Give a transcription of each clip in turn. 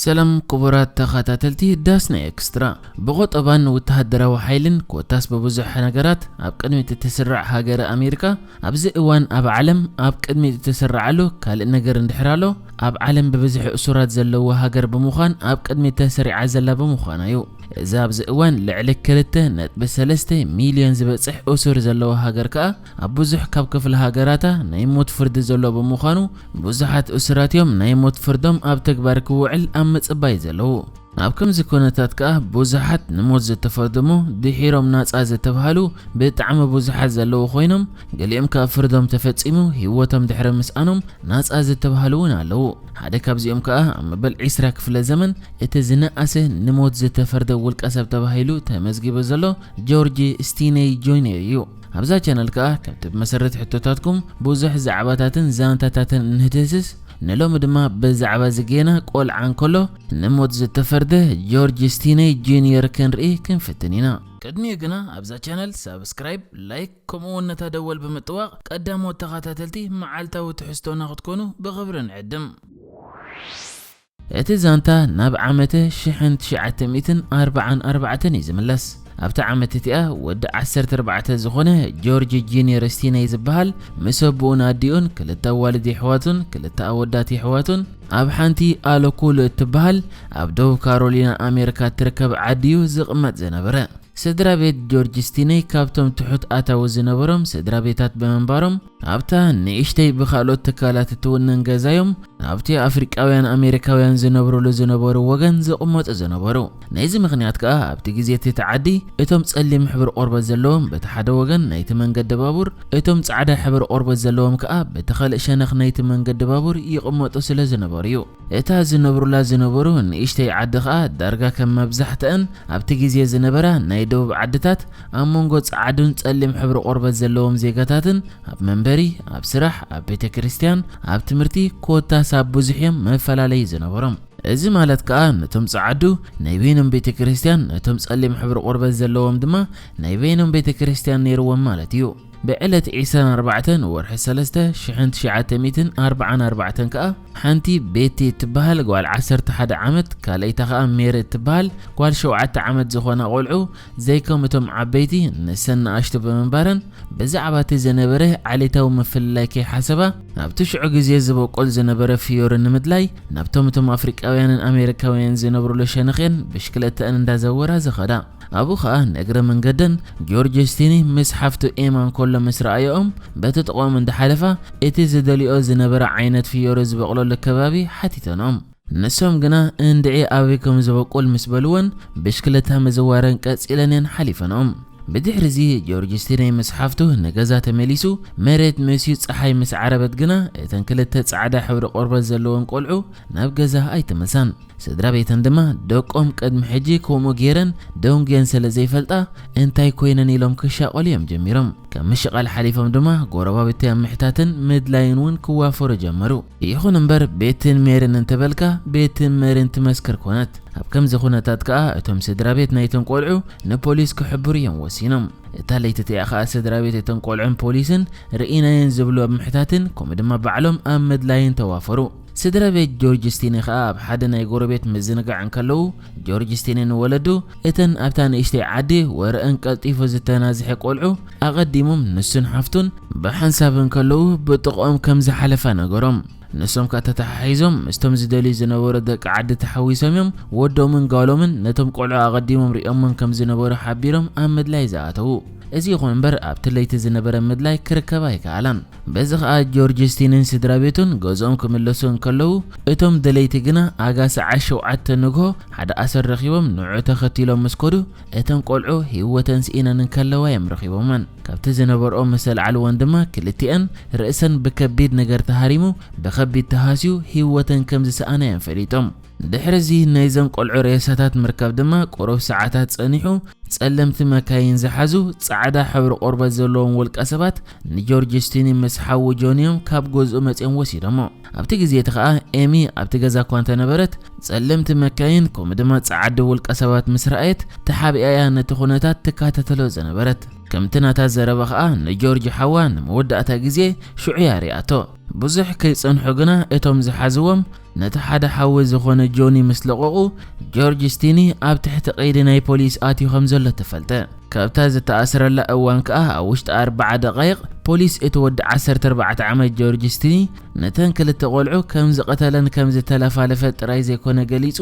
ሰላም ክቡራት ተኸታተልቲ ዳስና ኤክስትራ። ብቆጠባን ወተሃደራዊ ሓይልን ኮታስ ብብዙሕ ነገራት ኣብ ቅድሚት እትስራዕ ሃገረ ኣሜሪካ፣ ኣብዚ እዋን ኣብ ዓለም ኣብ ቅድሚት እትስራዓሉ ካልእ ነገር እንድሕር ኣሎ፣ ኣብ ዓለም ብብዝሒ እሱራት ዘለዎ ሃገር ብምዃን ኣብ ቅድሚት ተሰሪዓ ዘላ ብምዃና እዩ። እዚ ኣብዚ እዋን ልዕሊ ክልተ ነጥቢ ሰለስተ ሚልዮን ዝበጽሕ እሱር ዘለዎ ሃገር ከኣ ኣብ ብዙሕ ካብ ክፍለ ሃገራታ ናይ ሞት ፍርዲ ዘሎ ብምዃኑ፣ ብዙሓት እሱራት እዮም ናይ ሞት ፍርዶም ኣብ ተግባር ክውዕል ኣብ ምጽባይ ዘለዉ። ኣብ ከምዚ ኩነታት ከኣ ብዙሓት ንሞት ዝተፈርዱ እሞ ድሒሮም ናጻ ዝተብሃሉ ብጣዕሚ ብዙሓት ዘለዉ ኮይኖም፣ ገሊኦም ከኣ ፍርዶም ተፈጺሙ ህይወቶም ድሕሪ ምስኣኖም ናጻ ዝተብሃሉ እውን ኣለዉ። ሓደ ካብዚኦም ከኣ ኣብ መበል ዒስራ ክፍለ ዘመን እቲ ዝነኣሰ ንሞት ዝተፈርደ ውልቀ ሰብ ተባሂሉ ተመዝጊቡ ዘሎ ጆርጅ ስቲነይ ጁኒየር እዩ። ኣብዛ ቻነል ከኣ ከምቲ ብመሰረት ሕቶታትኩም ብዙሕ ዛዕባታትን ዛንታታትን እንህትስስ፣ ንሎሚ ድማ ብዛዕባ ዝጌና ቆልዓ እንከሎ ንሞት ዝተፈርደ ጆርጅ ስቲነይ ጁኒየር ክንርኢ ክንፍትን ኢና። ቅድሚኡ ግና ኣብዛ ቻነል ሳብስክራይብ፣ ላይክ ከምኡ እውን ነታ ደወል ብምጥዋቕ ቀዳሞት ተኸታተልቲ መዓልታዊ ትሕዝቶና ክትኮኑ ብኽብሪ ንዕድም። እቲ ዛንታ ናብ ዓመተ ሽሕን ትሽዓተ ሚእትን ኣርባዓን ኣርባዕተን እዩ ዝምለስ። ኣብቲ ዓመት እቲኣ ወዲ ዓሰርተ ኣርባዕተ ዝኾነ ጆርጅ ጁኒየር ስቲነይ ዝበሃል ምስ ኣቦኡን ኣዲኡን ክልተ ኣዋልድ የሕዋቱን ክልተ ኣወዳት የሕዋቱን ኣብ ሓንቲ ኣሎኩሉ እትበሃል ኣብ ደቡብ ካሮሊና ኣሜሪካ እትርከብ ዓዲዩ ዝቕመጥ ዝነበረ። ስድራ ቤት ጆርጅ ስቲነይ ካብቶም ትሑት ኣታዊ ዝነበሮም ስድራ ቤታት ብምንባሮም ኣብታ ንእሽተይ ብኻልኦት ትካላት እትውነን ገዛዮም ኣብቲ ኣፍሪቃውያን ኣሜሪካውያን ዝነብሩሉ ዝነበሩ ወገን ዝቕመጡ ዝነበሩ። ነዚ ምኽንያት ከኣ ኣብቲ ግዜ እቲ ተዓዲ እቶም ጸሊም ሕብሪ ቆርበት ዘለዎም በቲ ሓደ ወገን ናይቲ መንገዲ ባቡር፣ እቶም ጻዕዳ ሕብሪ ቆርበት ዘለዎም ከኣ በቲ ካልእ ሸነኽ ናይቲ መንገዲ ባቡር ይቕመጡ ስለ ዝነበሩ እዩ። እታ ዝነብሩላ ዝነበሩ ንእሽተይ ዓዲ ከኣ ዳርጋ ከም መብዛሕትአን ኣብቲ ግዜ ዝነበራ ናይ ደቡብ ዓድታት ኣብ መንጎ ጻዕዱን ጸሊም ሕብሪ ቆርበት ዘለዎም ዜጋታትን ኣብ መንበሪ፣ ኣብ ስራሕ፣ ኣብ ቤተ ክርስቲያን፣ ኣብ ትምህርቲ ኮታስ ኣብ ብዙሕ እዮም መፈላለዪ ዝነበሮም። እዚ ማለት ከኣ ነቶም ጻዕዱ ናይ በይኖም ቤተ ክርስቲያን፣ ነቶም ጸሊም ሕብሪ ቆርበት ዘለዎም ድማ ናይ በይኖም ቤተ ክርስቲያን ነይርዎም ማለት እዩ። ብዕለት ዒስራን ኣርባዕተን ወርሒ ሰለስተ ሽሕን ትሽዓተ ሚእትን ኣርባዓን ኣርባዕተን ከኣ ሓንቲ ቤቲ እትበሃል ጓል ዓሰርተ ሓደ ዓመት፣ ካልኣይታ ከኣ ሜሪ እትበሃል ጓል ሸውዓተ ዓመት ዝኾና ቆልዑ ዘይከም እቶም ዓበይቲ ንሰን ንኣሽቱ ብምንባረን ብዛዕባ እቲ ዝነበረ ዓሌታዊ ምፍልላይ ከይሓሰባ ናብቲ ሽዑ ግዜ ዝበቁል ዝነበረ ፍዮሪ ንምድላይ ናብቶም እቶም ኣፍሪቃውያንን ኣሜሪካውያን ዝነብሩሉ ሸነኽየን ብሽክለተአን እንዳዘወራ ዝኸዳ። ኣብኡ ኸኣ ንእግረ መንገደን ጆርጅ ስቲኒ ምስ ሓፍቱ ኤማ እንከሎ ምስ ረኣየኦም በቲ ጥቕኦም እንዳሓለፋ እቲ ዝደልዮ ዝነበረ ዓይነት ፍዮሪ ዝበቕለሉ ከባቢ ሓቲተንኦም። ንሶም ግና እንድዒ ኣበይ ከም ዝበቁል ምስ በልወን ብሽክለታ ምዝዋረን ቀጺለን እየን ሓሊፈንኦም። ብድሕሪ እዚ ጆርጅ ስቲኒ ምስ ሓፍቱ ንገዛ ተመሊሱ መሬት ምስዩ ጸሓይ ምስ ዓረበት ግና እተን ክልተ ጻዕዳ ሕብሪ ቆርበት ዘለወን ቆልዑ ናብ ገዛ ኣይተመልሳን። ስድራ ቤተን ድማ ደቆም ቅድሚ ሕጂ ከምኡ ገይረን ደንጉየን ስለ ዘይፈልጣ እንታይ ኮይነን ኢሎም ክሻቐሉ እዮም ጀሚሮም። ካብ ምሽቓል ሓሊፎም ድማ ጎረባብቲ ኣብ ምሕታትን ምድላይን እውን ክዋፈሩ ጀመሩ። ይኹን እምበር ቤትን ሜርን እንተበልካ ቤትን ሜርን ትመስክር ኮነት። ኣብ ከምዚ ኩነታት ከኣ እቶም ስድራ ቤት ናይቶም ቆልዑ ንፖሊስ ክሕብሩ እዮም ወሲኖም። እታ ለይቲ እቲኣ ከኣ ስድራ ቤት እቶም ቆልዑን ፖሊስን ርኢናየን ዝብሉ ኣብ ምሕታትን ከምኡ ድማ ባዕሎም ኣብ ምድላይን ተዋፈሩ። ስድራ ቤት ጆርጅ ስቲኒ ከኣ ኣብ ሓደ ናይ ጎረቤት ምዝንጋዕ እንከለዉ ጆርጅ ስቲኒ ንወለዱ እተን ኣብታ ንእሽተይ ዓዲ ወረአን ቀልጢፉ ዝተናዝሐ ቆልዑ ኣቐዲሞም ንሱን ሓፍቱን ብሓንሳብ እንከለዉ ብጥቕኦም ከም ዝሓለፋ ነገሮም። ንሶም ከኣ ተተሓሒዞም ምስቶም ዝደልዩ ዝነበሩ ደቂ ዓዲ ተሓዊሶም እዮም ወዶምን ጓሎምን ነቶም ቆልዑ ኣቐዲሞም ሪኦሞም ከም ዝነበሩ ሓቢሮም ኣብ ምድላይ ዝኣተዉ። እዚ ይኹን እምበር ኣብቲ ለይቲ ዝነበረ ምድላይ ክርከብ ኣይከኣላን። በዚ ኸኣ ጆርጅ ስቲንን ስድራ ቤቱን ገዝኦም ክምለሱ እንከለዉ እቶም ደለይቲ ግና ኣጋ ሰዓት ሸውዓተ ንግሆ ሓደ ኣሰር ረኺቦም ንዑ ተኸቲሎም ምስ ከዱ እተን ቆልዑ ህይወተን ስኢነን እንከለዋ እዮም ረኺቦመን። ካብቲ ዝነበርኦ ምስ ኣልዓልወን ድማ ክልቲኣን ርእሰን ብከቢድ ነገር ተሃሪሙ ብኸቢድ ተሃስዩ ህይወተን ከም ዝሰኣና እዮም ፈሊጦም። ድሕሪ እዚ ናይዘን ቆልዑ ሬሳታት ምርካብ ድማ ቁሩብ ሰዓታት ጸኒሑ ጸለምቲ መካይን ዝሓዙ ጻዕዳ ሕብሪ ቆርበት ዘለዎም ውልቀ ሰባት ንጆርጅ ስቲኒ ምስ ሓዉ ጆንዮም ካብ ገዝኡ መጺኦም ወሲዶሞ። ኣብቲ ግዜ እቲ ኸኣ ኤሚ ኣብቲ ገዛ እኳ እንተነበረት ጸለምቲ መካይን ከምኡ ድማ ጸዓዲ ውልቀ ሰባት ምስ ረኣየት ተሓቢኣ እያ ነቲ ኩነታት ትከታተሎ ዝነበረት። ከምቲ ናታ ዘረባ ኸኣ ንጆርጅ ሓዋ ንመወዳእታ ግዜ ሽዑ እያ ሪኣቶ። ብዙሕ ከይጸንሑ ግና እቶም ዝሓዝዎም ነቲ ሓደ ሓዊ ዝኾነ ጆኒ ምስ ለቐቑ፣ ጆርጅ ስቲኒ ኣብ ትሕቲ ቀይዲ ናይ ፖሊስ ኣትዩ ከም ዘሎ ተፈልጠ። ካብታ ዝተኣስረላ እዋን ከኣ ኣብ ውሽጢ ኣርብዓ ደቓይቕ ፖሊስ እቲ ወዲ ዓሰርተ ኣርባዕተ ዓመት ጆርጅ ስቲኒ ነተን ክልተ ቆልዑ ከም ዝቐተለን ከም ዝተለፋለፈ ጥራይ ዘይኮነ ገሊጹ፣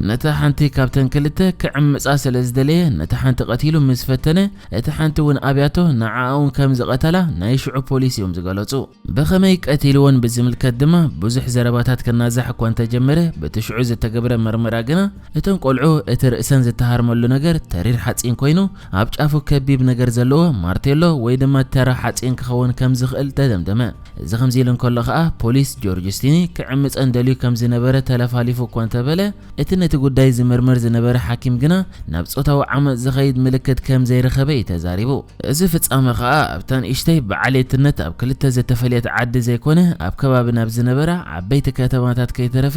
ነታ ሓንቲ ካብተን ክልተ ክዕምጻ ስለ ዝደለየ ነታ ሓንቲ ቀቲሉ ምስ ፈተነ፣ እቲ ሓንቲ እውን ኣብያቶ ንዓኣ እውን ከም ዝቐተላ ናይ ሽዑ ፖሊስ እዮም ዝገለጹ። ብኸመይ ቀቲልወን ብዝምልከት ድማ ብዙሕ ዘረባታት ክናዛሕ እኳ እንተጀመረ፣ በቲ ሽዑ ዝተገብረ መርመራ ግና እተን ቆልዑ እቲ ርእሰን ዝተሃርመሉ ነገር ተሪር ሓጺን ኮይኑ ኣብ ጫፉ ከቢብ ነገር ዘለዎ ማርቴሎ ወይ ድማ ተራ ሓጺን ክኸውን ከም ዝኽእል ተደምደመ። እዚ ከምዚ ኢሉ እንከሎ ኸኣ ፖሊስ ጆርጅ ስቲኒ ክዕምጸን ደልዩ ከም ዝነበረ ተለፋሊፉ እኳ እንተበለ፣ እቲ ነቲ ጉዳይ ዝምርምር ዝነበረ ሓኪም ግና ናብ ጾታዊ ዓመጽ ዝኸይድ ምልክት ከም ዘይረኸበ እዩ ተዛሪቡ። እዚ ፍጻመ ኸኣ ኣብታ ንእሽተይ ብዓሌትነት ኣብ ክልተ ዝተፈልየት ዓዲ ዘይኮነ ኣብ ከባቢ ናብ ዝነበራ ዓበይቲ ከተማታት ከይተረፈ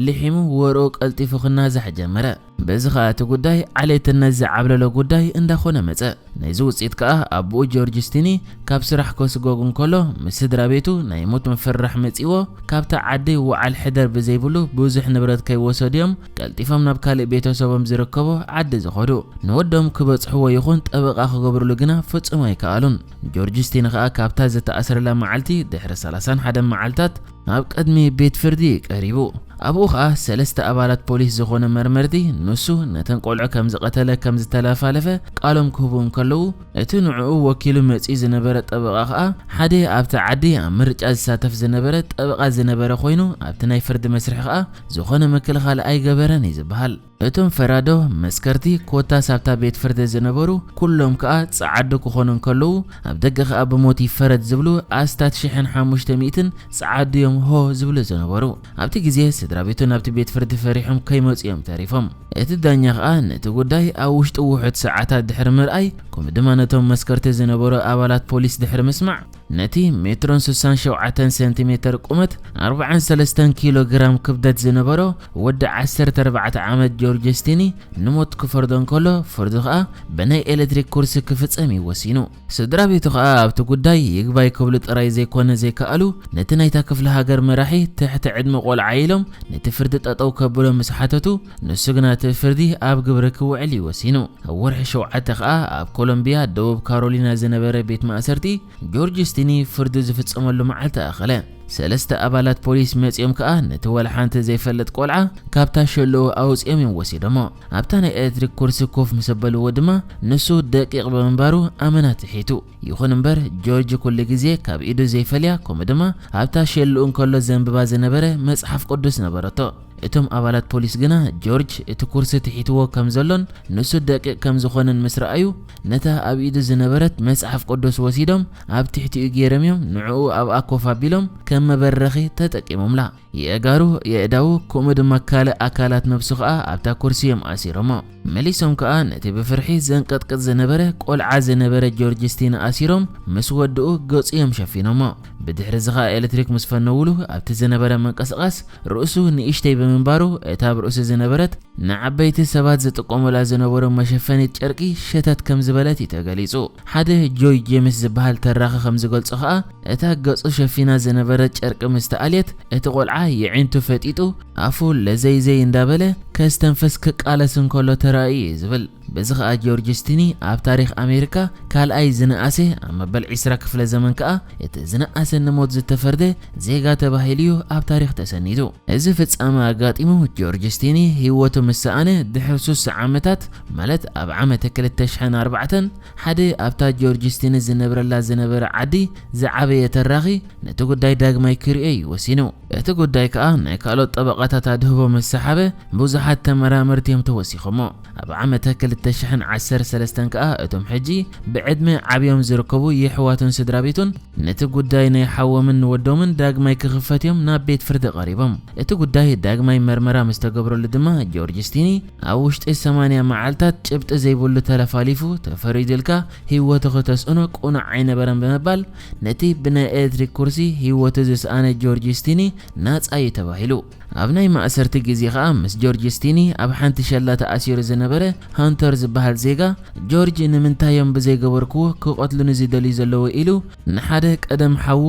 ልሒሙ ወርኡ ቀልጢፉ ክናዛሕ ጀመረ። በዚ ኸኣ እቲ ጉዳይ ዓሌትነት ዝዓብለሎ ጉዳይ እንዳኾነ መጸ። ናይዚ ውጽኢት ከኣ ኣቦኡ ጆርጅ ስቲኒ ካብ ስራሕ ከስጎግ እንከሎ ምስ ስድራ ቤቱ ናይ ሞት ምፍርራሕ መጺዎ ካብታ ዓዲ ወዓል ሕደር ብዘይብሉ ብዙሕ ንብረት ከይወሰዱ እዮም ቀልጢፎም ናብ ካልእ ቤተሰቦም ዝርከቦ ዓዲ ዝኸዱ። ንወዶም ክበጽሕዎ ይኹን ጠበቓ ክገብርሉ ግና ፍጹም ኣይከኣሉን። ጆርጅ ስቲኒ ከኣ ካብታ ዝተኣስረላ መዓልቲ ድሕሪ ሰላሳን ሓደን መዓልታት ኣብ ቅድሚ ቤት ፍርዲ ቀሪቡ። ኣብኡ ኸኣ ሰለስተ ኣባላት ፖሊስ ዝኾነ መርመርቲ ንሱ ነተን ቆልዑ ከም ዝቐተለ ከም ዝተለፋለፈ ቃሎም ክህቡ እንከለዉ፣ እቲ ንዕኡ ወኪሉ መጺኡ ዝነበረ ጠበቓ ኸኣ ሓደ ኣብቲ ዓዲ ኣብ ምርጫ ዝሳተፍ ዝነበረ ጠበቓ ዝነበረ ኮይኑ ኣብቲ ናይ ፍርዲ መስርሕ ኸኣ ዝኾነ ምክልኻል ኣይገበረን እዩ ዝበሃል። እቶም ፈራዶ መስከርቲ ኮታስ ኣብታ ቤት ፍርዲ ዝነበሩ ኩሎም ከኣ ጸዓዱ ክኾኑ እንከለዉ ኣብ ደገ ከኣ ብሞት ይፈረድ ዝብሉ ኣስታት ሽሕን ሓሙሽተ ሚእትን ጸዓዱ እዮም ሆ ዝብሉ ዝነበሩ። ኣብቲ ግዜ ስድራ ቤቱ ናብቲ ቤት ፍርዲ ፈሪሖም ከይመጹ እዮም ተሪፎም። እቲ ዳኛ ከኣ ነቲ ጉዳይ ኣብ ውሽጢ ውሑድ ሰዓታት ድሕሪ ምርኣይ ከምኡ ድማ ነቶም መስከርቲ ዝነበሩ ኣባላት ፖሊስ ድሕሪ ምስማዕ ነቲ ሜትሮን ስሳን ሸውዓተን ሰንቲሜተር ቁመት ኣርባዓን ሰለስተን ኪሎ ግራም ክብደት ዝነበሮ ወዲ ዓሰርተ ኣርባዕተ ዓመት ጆርጅ ስቲኒ ንሞት ክፈርዶ እንከሎ ፍርዱ ኸኣ ብናይ ኤሌክትሪክ ኩርሲ ክፍጸም እዩ ወሲኑ። ስድራ ቤቱ ኸኣ ኣብቲ ጉዳይ ይግባይ ክብሉ ጥራይ ዘይኮነ ዘይከኣሉ ነቲ ናይታ ክፍለ ሃገር መራሒ ትሕቲ ዕድመ ቆልዓ ኢሎም ነቲ ፍርዲ ጠጠው ከብሎ ምስ ሓተቱ ንሱ ግና እቲ ፍርዲ ኣብ ግብሪ ክውዕል እዩ ወሲኑ። ኣብ ወርሒ ሸውዓተ ኸኣ ኣብ ኮሎምቢያ ደቡብ ካሮሊና ዝነበረ ቤት ማእሰርቲ ጆርጅ ስቲኒ ፍርዱ ዝፍጸመሉ መዓልቲ ኣኸለ። ሰለስተ ኣባላት ፖሊስ መጺኦም ከኣ ነቲ ወላ ሓንቲ ዘይፈልጥ ቆልዓ ካብታ ሸልኡ ኣውጺኦም እዮም ወሲዶሞ። ኣብታ ናይ ኤሌክትሪክ ኩርሲ ኮፍ ምስ ኣበልዎ ድማ ንሱ ደቂቕ ብምንባሩ ኣመና ትሒቱ። ይኹን እምበር ጆርጅ ኩሉ ግዜ ካብ ኢዱ ዘይፈልያ ከምኡ ድማ ኣብታ ሸልኡ እንከሎ ዘንብባ ዝነበረ መጽሓፍ ቅዱስ ነበረቶ። እቶም ኣባላት ፖሊስ ግና ጆርጅ እቲ ኩርሲ ትሒትዎ ከም ዘሎን ንሱ ደቂቕ ከም ዝኾነን ምስ ረኣዩ ነታ ኣብ ኢዱ ዝነበረት መጽሓፍ ቅዱስ ወሲዶም ኣብ ትሕቲኡ ገይሮም እዮም ንዕኡ ኣብኣ ኮፍ ኣቢሎም ከም መበረኺ ተጠቂሞምላ። የእጋሩ፣ የእዳዉ ከምኡ ድማ ካልእ ኣካላት ነብሱ ከኣ ኣብታ ኩርሲ እዮም ኣሲሮሞ። መሊሶም ከኣ ነቲ ብፍርሒ ዘንቀጥቅጥ ዝነበረ ቆልዓ ዝነበረ ጆርጅ ስቲኒ ኣሲሮም ምስ ወድኡ ገጹ እዮም ሸፊኖሞ። ብድሕሪ እዚ ከኣ ኤሌክትሪክ ምስ ፈነውሉ ኣብቲ ዝነበረ ምንቅስቓስ ርእሱ ንእሽተይ ብምንባሩ እታ ኣብ ርእሱ ዝነበረት ንዓበይቲ ሰባት ዝጥቀሙላ ዝነበሩ መሸፈኒት ጨርቂ ሸተት ከም ዝበለት እዩ ተገሊጹ። ሓደ ጆይ ጄምስ ዝበሃል ተራኺ ከም ዝገልጾ ከኣ እታ ገጹ ሸፊና ዝነበረት ጨርቂ ምስ ተኣልየት እቲ ቆልዓ የዒንቱ ፈጢጡ ኣፉ ለዘይዘይ እንዳበለ ከስተንፍስ ክቃለስ እንከሎ ተራእዩ እዩ ዝብል። በዚ ከኣ ጆርጅ ስቲኒ ኣብ ታሪኽ ኣሜሪካ ካልኣይ ዝነኣሰ ኣብ መበል ዕስራ ክፍለ ዘመን ከኣ እቲ ዝነኣሰ ንሞት ዝተፈርደ ዜጋ ተባሂሉ እዩ ኣብ ታሪኽ ተሰኒዱ። እዚ ፍጻመ ኣጋጢሙ ጆርጅ ስቲኒ ህይወቱ ምስ ሰኣነ ድሕሪ ሱሳ ዓመታት ማለት ኣብ ዓመተ ክልተ ሽሕን ኣርባዕተን ሓደ ኣብታ ጆርጅ ስቲኒ ዝነብረላ ዝነበረ ዓዲ ዝዓበየ ተራኺ ነቲ ጉዳይ ዳግማይ ክርእዮ እዩ ወሲኑ። እቲ ጉዳይ ከኣ ናይ ካልኦት ጠበቓታት ኣድህቦ ምስ ሰሓበ ብዙሓት ተመራመርቲ እዮም ተወሲኾሞ። ኣብ ዓመተ ክልተ ሽሕን ዓሰርተ ሰለስተን ከኣ እቶም ሕጂ ብዕድመ ዓብዮም ዝርከቡ የሕዋቱን ስድራ ቤቱን ነቲ ጉዳይ ናይ ሓዎምን ንወዶምን ዳግማይ ክኽፈት እዮም ናብ ቤት ፍርዲ ቀሪቦም። እቲ ጉዳይ ዳግማይ መርመራ ምስ ተገብረሉ ድማ ጆርጅ ስቲኒ ኣብ ውሽጢ ሰማንያ መዓልታት ጭብጢ ዘይብሉ ተለፋሊፉ ተፈሪዱልካ ህይወቱ ክተስእኖ ቁኑዕ ኣይነበረን ብምባል ነቲ ብናይ ኤሌክትሪክ ኩርሲ ህይወቱ ዝሰኣነ ጆርጅ ስቲኒ ናጻ እዩ ተባሂሉ። ኣብ ናይ ማእሰርቲ ግዜ ኸኣ ምስ ጆርጅ ስቲኒ ኣብ ሓንቲ ሸላ ተኣሲሩ ዝነበረ ሃንተር ዝበሃል ዜጋ፣ ጆርጅ ንምንታይ እዮም ብዘይገበርክዎ ክቐትሉኒ ዝደልዩ ዘለዉ ኢሉ ንሓደ ቀደም ሓዉ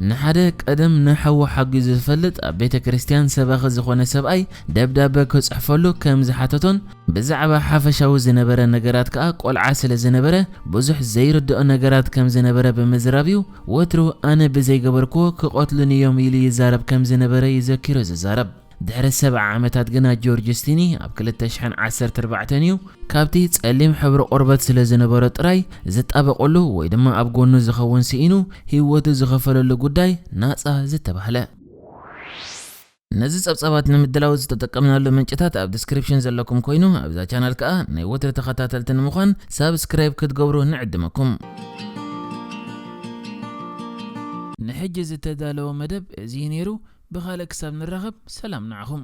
ንሓደ ቀደም ንሓዉ ሓጊዙ ዝፈልጥ ኣብ ቤተ ክርስቲያን ሰባኺ ዝኾነ ሰብኣይ ደብዳበ ክጽሕፈሉ ከም ዝሓተቶን ብዛዕባ ሓፈሻዊ ዝነበረ ነገራት ከኣ ቆልዓ ስለ ዝነበረ ብዙሕ ዘይርድኦ ነገራት ከም ዝነበረ ብምዝራብ እዩ። ወትሩ ኣነ ብዘይገበርክዎ ክቐትሉኒ እዮም ኢሉ ይዛረብ ከም ዝነበረ እዩ ዘኪሩ ዝዛረብ። ድሕሪ ሰብዓ ዓመታት ግና ጆርጅ ስቲኒ ኣብ ክልተ ሽሕን ዓሰርተ ኣርባዕተን እዩ ካብቲ ጸሊም ሕብሪ ቆርበት ስለ ዝነበሮ ጥራይ ዝጣበቐሉ ወይ ድማ ኣብ ጎኑ ዝኸውን ስኢኑ ህይወቱ ዝኸፈለሉ ጉዳይ ናጻ ዝተባህለ። ነዚ ጸብጻባት ንምድላው ዝተጠቀምናሉ ምንጭታት ኣብ ዲስክሪፕሽን ዘለኩም ኮይኑ ኣብዛ ቻናል ከኣ ናይ ወትሪ ተኸታተልቲ ንምዃን ሳብስክራይብ ክትገብሩ ንዕድመኩም። ንሕጂ ዝተዳለወ መደብ እዚ እዩ ነይሩ። ብኻልእ ክሳብ ንራኸብ ሰላም ንዓኹም።